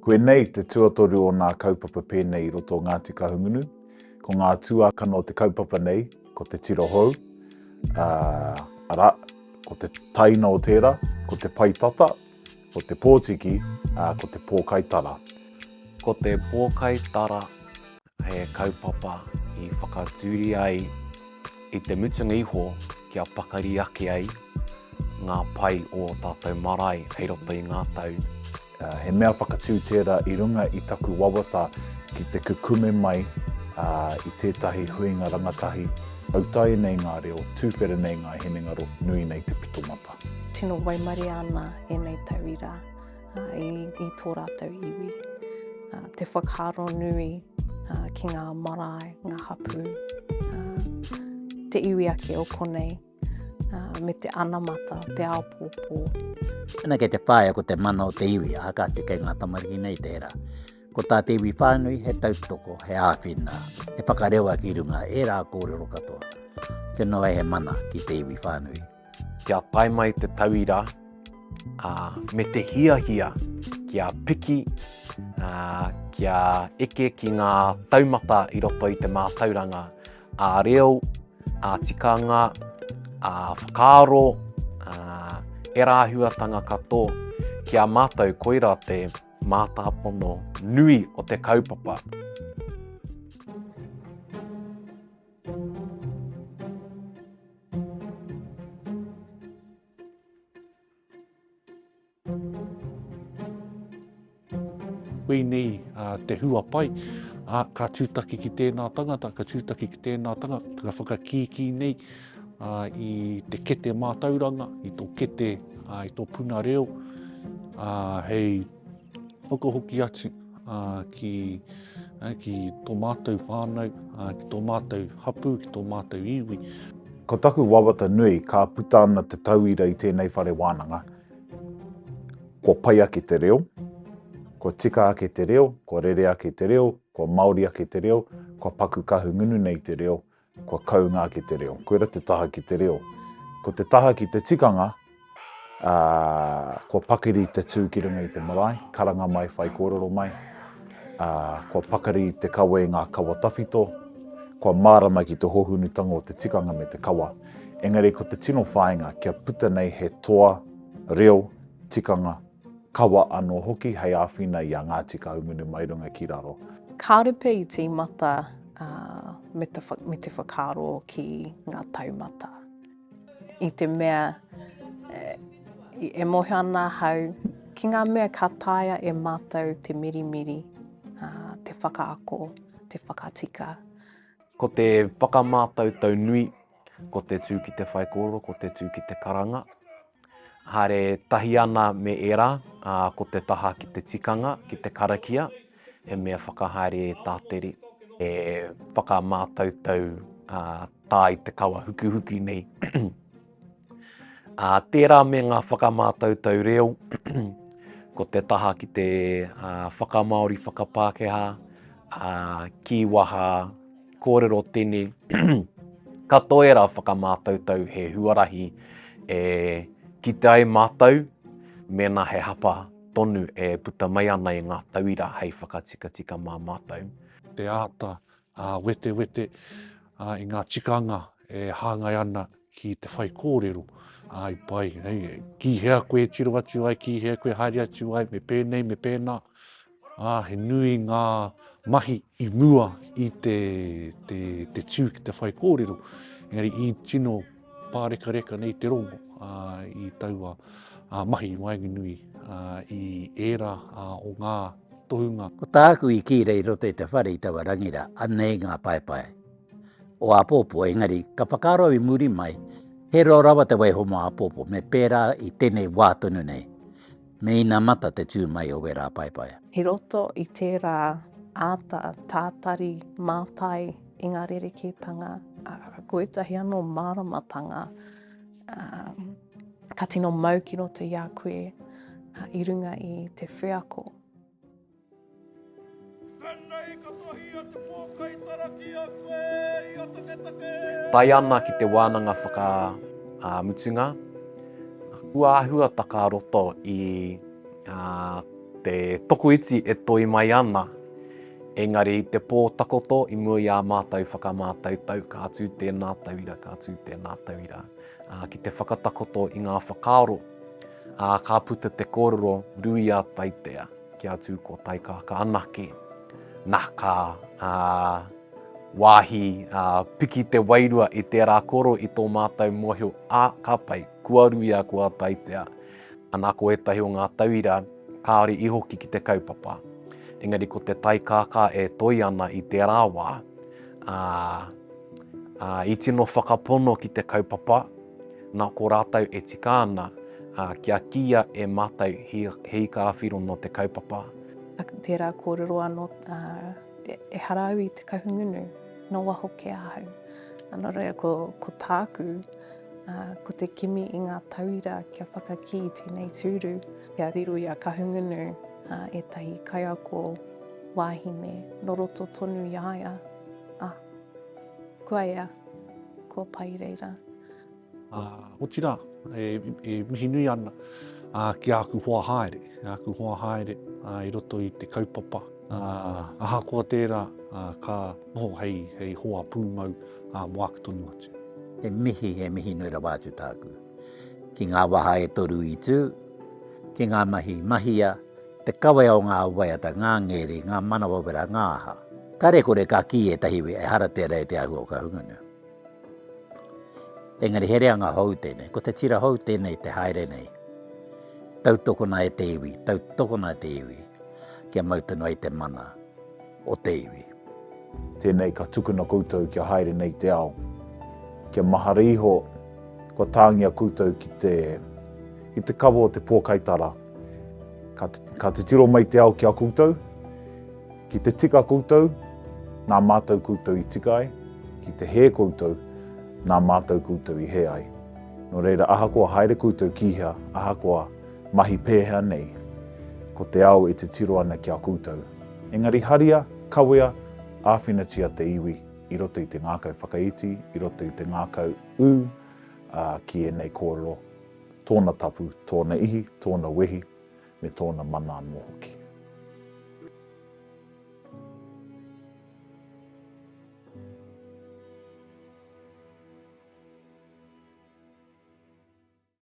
Koinei te tuatoru o nā kaupapa pēnei i roto o Ngāti Kahungunu. Ko ngā tuakana o te kaupapa nei, ko te tiro hou, ā, arā, ko te taina o tērā, ko te pae tata, ko te pōtiki, ā, ko te pōkaitara. Ko te pōkaitara he kaupapa i whakatūria ai i te mutunga iho kia pakari ake ai ngā pai o ō tātou marae hei roto i ngā tau. He mea whakatū tērā i runga i taku wawata ki te kukume mai i tētahi huinga rangatahi, autaia nei ngā reo, tūwhera nei ngā hinengaro, nui nei te pitomata. Tino waimarie ana ēnei tauira. i tō rātou iwi. Te whakaaro nui ki ngā marae, ngā hapū, te iwi ake o konei, me te anamata, te āpōpō. Ana kei te whāia ko te mana o te iwi, ā kāti kei ngā tamariki nei tērā. Ko tā te iwi whānui he tautoko, he āwhina, he whakarewa ki runga ērā kōrero katoa. Kia noa he mana ki te iwi whānui. Kia tae mai te tauira, ā, me te hiahia kia piki, ā, kia eke ki ngā taumata i roto i te mātauranga ā-reo, ā-tikanga, ā-whakaaro, ā, ērā āhuatanga katoa, ki a mātou koirā te mātāpono nui o te kaupapa. Koinei te hua pai, ā, ka tūtaki ki tēnā tangata, ka tūtaki ki tēnā tangata, ka whakakīkī nei i te kete mātauranga, i tō kete, i tō puna reo, ā, hei whakahoki atu ki, ki tō mātou whānau, ki tō mātou hapū, ki tō mātou iwi. Ko taku wawata nui ka puta ana te tauira i tēnei whare wānanga, kua pai ake te reo, kua tika ake te reo, kua rere ake te reo, kua Māori ake te reo, kua paku Kahungunu nei te reo, kua kounga ake te reo. Koira te taha ki te reo. Ko te taha ki te tikanga, ā, kua pakari te tū ki runga i te marae, karanga mai, whaikōrero mai, ā, kua pakari te kawe i ngā kawa tawhito, kua mārama ki te hōhunutanga o te tikanga me te kawa. Engari ko te tino whāinga kia puta nei he toa reo, tikanga, kawa anō hoki hei āwhina i a Ngāti Kahungunu mai runga ki raro. Kāore pea i tīmata me te, me te whakaaro ki ngā taumata. I te mea e mōhio ana ahau ki ngā mea ka taea e mātou te mirimiri, te whakaako, te whakatika. Ko te whakamātautau nui, ko te tū ki te whaikōrero, ko te tū ki te karanga. Haere tahi ana me ērā, ā, ko te taha ki te tikanga, ki te karakia, he mea whakahaere e Tātere, e whakamātautau tā i te kawa hukihuki nei. Ā, tērā me ngā whakamātautau reo, ko te taha ki te whakamāori whakapākehā, ā, kīwaha, kōrero tene, katoa ērā whakamātautau he huarahi e kite ai mātou mēnā he hapa tonu e puta mai ana i ngā tauira hei whakatikatika mā mātou. Te āta wetewete i ngā tikanga e hāngai ana ki te whaikōrero, ā, i pai, ki hea koe e tiro atu ai, ki hea koe haere atu ai, me pēnei, me pēnā. Ā, he nui ngā mahi i mua i te, te, te tū ki te whaikōrero, engari i tino pārekareka nei te rongo ā, i taua ā, mahi i waenganui ā, i ērā ā, o ngā tohunga. Ko tāku i kī rei roto i te whare i taua rangi rā, anei ngā paepae o āpōpō, engari ka whakaaro au i muri mai, he roa rawa te waiho mō āpōpō, me pērā i tēnei wā tonu nei. Me inamata te tū mai o wērā paepae. I roto i tērā āta tātari mātai i ngā rerekētanga, ko ētahi anō māramatanga ka tino mau ki roto i a koe i runga i te wheako. Tenei ka tohia te pōkai tara ki a koe i a taketake. Tae ana ki te wānanga whakamutunga, Kua āhuataka a roto i te tokoiti e toi mai ana, engari i te pō takoto i mua i ā mātou whakamātautau, ka tū tēnā tauira, ka tū tēnā tauira, ki te whakatakoto i ngā whakaaro, ā, ka puta te kōrero ruia taitea, kia tū ko Taikākā anake. Nā, ka, ā, wāhi, ā, piki te wairua i tērā koro i tō mātou mōhio, ā, ka pai, kua ruia, kua taitea. Ana ko ētahi o ngā tauira kāore i hoki ki te kaupapa. Engari ko te taikākā e toi ana i tērā wā, ā, ā, i tino whakapono ki te kaupapa, nā ko rātou e tika ana, ā, kia kīia e mātou he, he ika ā-whiro nō te kaupapa. Tērā kōrero anō, ā, ehara au i te Kahungunu, nō waho kē ahau. Nō reira, ko, ko tāku, ko te kimi i ngā tauira kia whakakī i tēnei tūru, kia riro i a Kahungunu ētahi kaiako wāhine nō roto tonu i a ia, ā, kua ea, kua pai reira. Ā, otirā, e, e mihi nui ana ā, ki āku hoa haere, āku hoa haere ā, i roto i te kaupapa. Ā, ahakoa tērā, ā, ka noho hei, hei hoa pūmau ā, mō āku tonu atu. He mihi, he mihi nui rawa atu tāku. Ki ngā waha e toru i tū, ki ngā mahi i mahia, te kawe o ngā waiata, ngā ngeri, ngā manawa wera, ngā aha. Karekore ka kī ētahi iwi ehara tērā i te āhua o Kahungunu. Engari he reanga hou tēnei, ko te tira hou tēnei te haere nei. Tautokona e te iwi, tautokona e te iwi, kia mau tonu ai te mana o te iwi. Tēnei ka tukuna koutou kia haere nei te ao. Kia mahara iho, kua tāngia koutou ki te, ki te kawa o te pōkaitara. Ka, ka titiro mai te ao ki a koutou, Ki te tika koutou, nā mātou koutou i tika ai, ki te hē koutou, nā mātou koutou i hē ai. Nō reira, ahakoa haere koutou ki hea, ahakoa mahi pēhea nei, ko te ao e titiro ana ki a koutou. Engari haria, kawea, āwhinatia te iwi i roto i te ngākau whakaiti, i roto i te ngākau ū, ā, ki ēnei kōrero, tōna tapu, tōna ihi, tōna wehi, me tōna mana anō hoki.